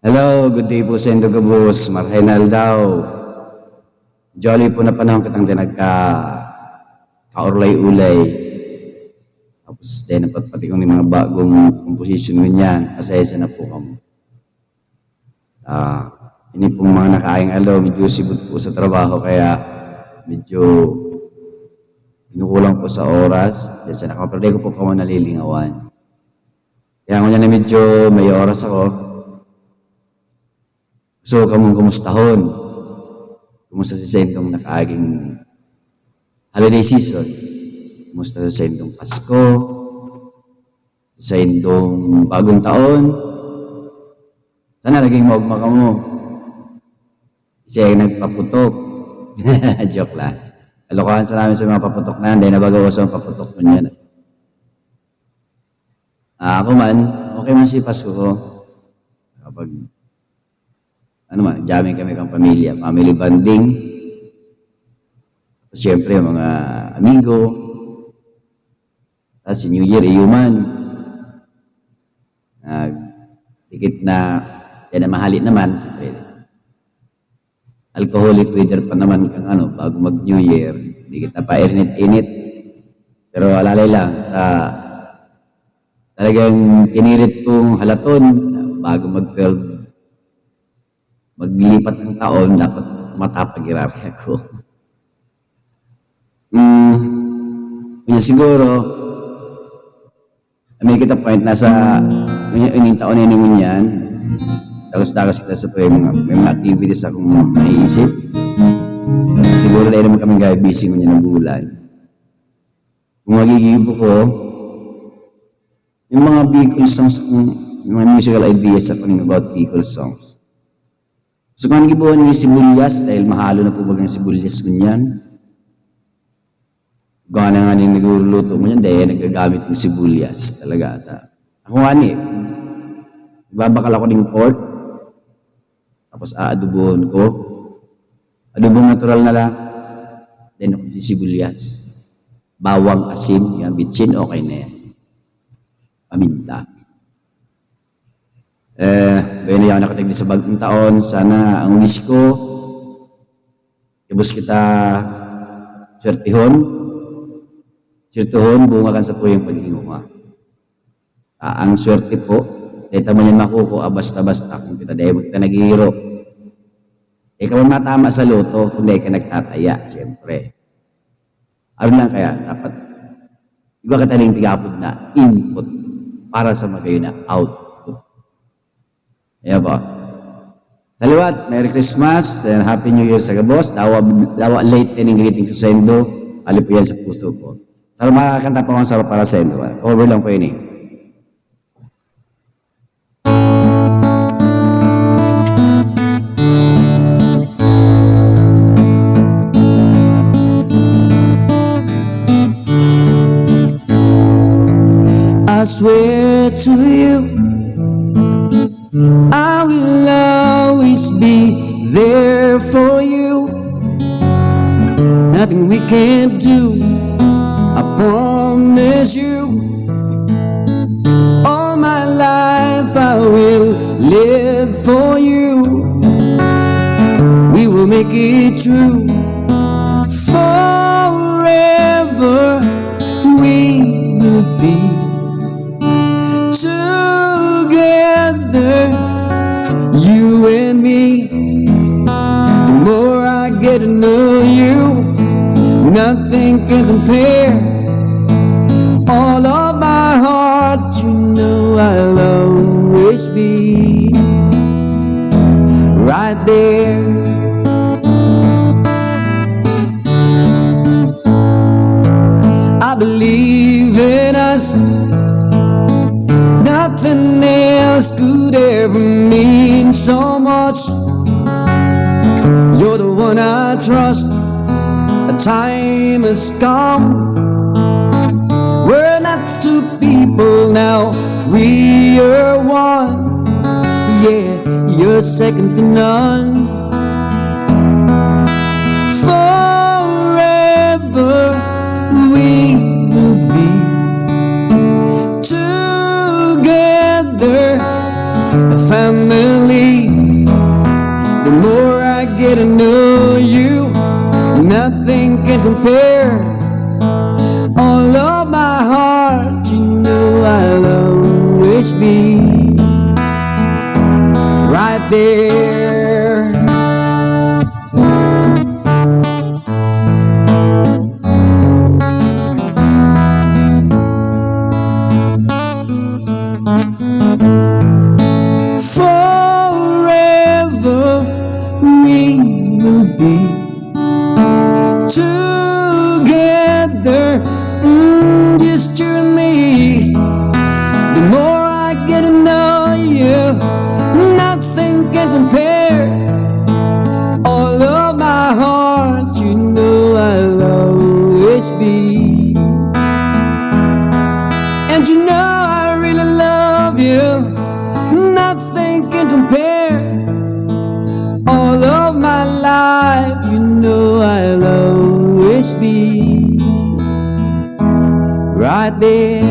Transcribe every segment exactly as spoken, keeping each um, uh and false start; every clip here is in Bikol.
Hello, good day po sa indo gabos. Marahay na aldaw. Jolly po na panahon kitang din nagka-kaurlay-ulay. Tapos, dahil napatpati kong mga bagong composition ngunyan, pasensya na po kamo. Ah, ini pong mga nakaayang aldaw, medyo sibot po sa trabaho, kaya medyo kinukulang po sa oras. Pasensya na kamo, pero di ko po kamo nalilingawan. Kaya ngunyan na medyo may oras ako, gusto ko kamong kumustahon. Kumusta sa saindong nakaaging holiday season? Kumusta sa saindong Pasko? Sa saindong bagong taon? Sana naging maugma kamo. Siya yung nagpaputok. Joke lang. Kalokohan sa namin sa mga paputok na yan. Dahil nabaga uso ang paputok mo niyan. Ah, ako man, okay man si Pasko ko. Kapag, ano man, jamming kami kang pamilya, family bonding. Siyempre, mga amigo. Tapos si New Year, iyo man. Nag-, dikit na, yan ang mahali naman, siyempre. Alcoholic weather pa naman kang ano, bago mag-New Year, di kita pa init-init. Pero alalay lang, ah, talagang pinilit kong halaton, bago mag-twelve, maglipat ang taon, dapat matapag irari ako. Mm, yun siguro, may kita point na sa, yun, yun yung taon na yun, ngunyan. Dagos-dagos kita sa tuwing mga, may mga activities akong naiisip. Siguro dahil naman kami gaya busy ngunyan ng bulan. Kung magigibo ko, yung mga Bicol songs, yung mga musical ideas ako rin about Bicol songs. So, kung gibuhan niyo sibuyas, dahil mahalo na po bagang sibuyas ngunyan. Gana nga nin nagluluto ngunyan, dahil nagagamit ng sibuyas talaga ata. Ako nga ni, nagbabakal ako ng pork, tapos aadobohon ko. Adobong natural na lang. Then, ako si sibuyas. Bawang, asin, yan, bitsin, okay na yan. Paminta. Eh, bueno, yan, nakatigdi sa bagong taon. Sana, ang wish ko, gabos kita swertehon. Swertehon, bunga kan satuyang paghinguha. Ah, ang swerte po, dahil tamo niyan makukuha, basta-basta, kung kita dahil kita naghihiro. Di ka man matama sa loto, kung dahil ka nagtataya, siyempre. Ano lang kaya, dapat, igwa ka taning tigapod na input para sa magayon na output. Ayan po. Sa liwat, Merry Christmas and Happy New Year sa gabos. Dawa, dawa late kaning greeting ko sa indo. Ali po yan sa puso ko. Sa mga kanta pa akong sarap para sa indo, ah. Cover lang po yun eh. I swear to you, I will always be there for you. Nothing we can't do, I promise you. All my life I will live for you. We will make it through. Forever we will be together, you and me. The more I get to know you, nothing can compare. All of my heart, you know I'll always be right there. I believe in us. Nothing else could ever mean so much. You're the one I trust. The time has come. We're not two people now. We are one. Yeah, you're second to none. Forever we will be together, a family I know you, nothing can compare. All of my heart, you know I'll always be right there. Forever we will be together, mm, just you and me. The more I get to know you, nothing can compare. All of my heart, you know I'll always be. And you know I really love you. Nothing can compare. All of my life, you know I'll always be right there.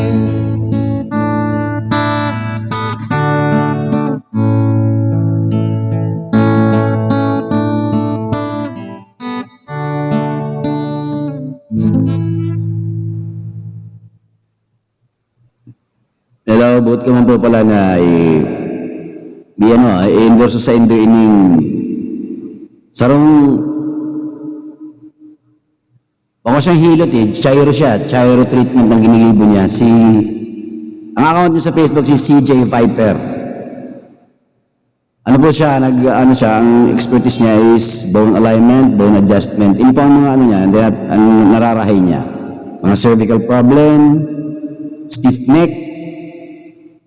Hello, buot ko man po pala na i-, di ano, ah, i-endorse sa indo ining sarong, bako siyang hilot eh, chiro siya, chiro treatment ang ginilibo niya. Si, ang account niya sa Facebook, si C J Viper. Ano po siya, nag, ano siya, ang expertise niya is bone alignment, bone adjustment. Yun po ang mga ano niya, ang, ang nararahay niya. Mga cervical problem, stiff neck,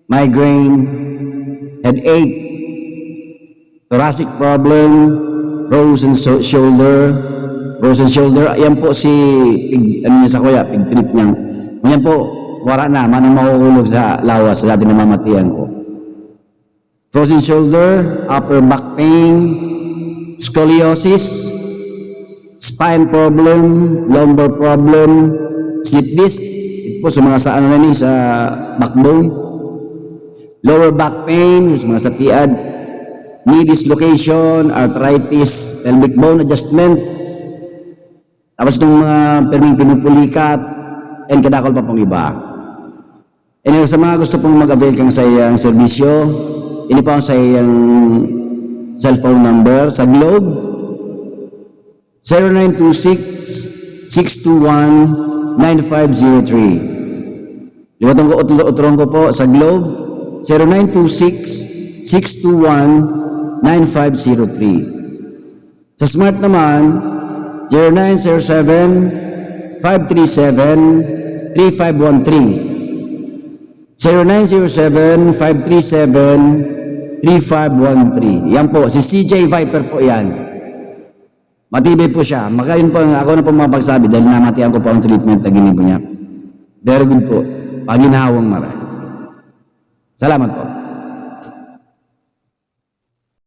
migraine, headache, thoracic problem, frozen sho-, shoulder, frozen shoulder. Yan po si, pig, ano niya sa kuya, pig-treat niya. Yan po, wala na, manang mahuhulog sa lawas, sa dati namamatian ko. Frozen shoulder, upper back pain, scoliosis, spine problem, lumbar problem, slip disc, ito po sa mga sa, ano na ni, sa backbone, lower back pain, sa mga sa tiad, knee dislocation, arthritis, pelvic bone adjustment, tapos itong mga perming pinupulikat, and kadakol pa pong iba. And sa mga gusto pong mag-avail kan sa iyang serbisyo, ini po ang sa iyang cellphone number sa Globe, zero nine two six, six two one, nine five zero three. Liwatong ko, utlo-, utrong ko po sa Globe, zero nine two six, six two one, nine five zero three. Sa Smart naman, zero nine zero seven, five three seven, three five one three. Zero nine zero seven, five three seven, three five one three. Yan po, si C J Viper po yan. Matibay po siya. Makayon po, ako na po mapagsabi dahil namatian ko po ang treatment na ginibo niya. Very good po. Paginhawang mara. Salamat po.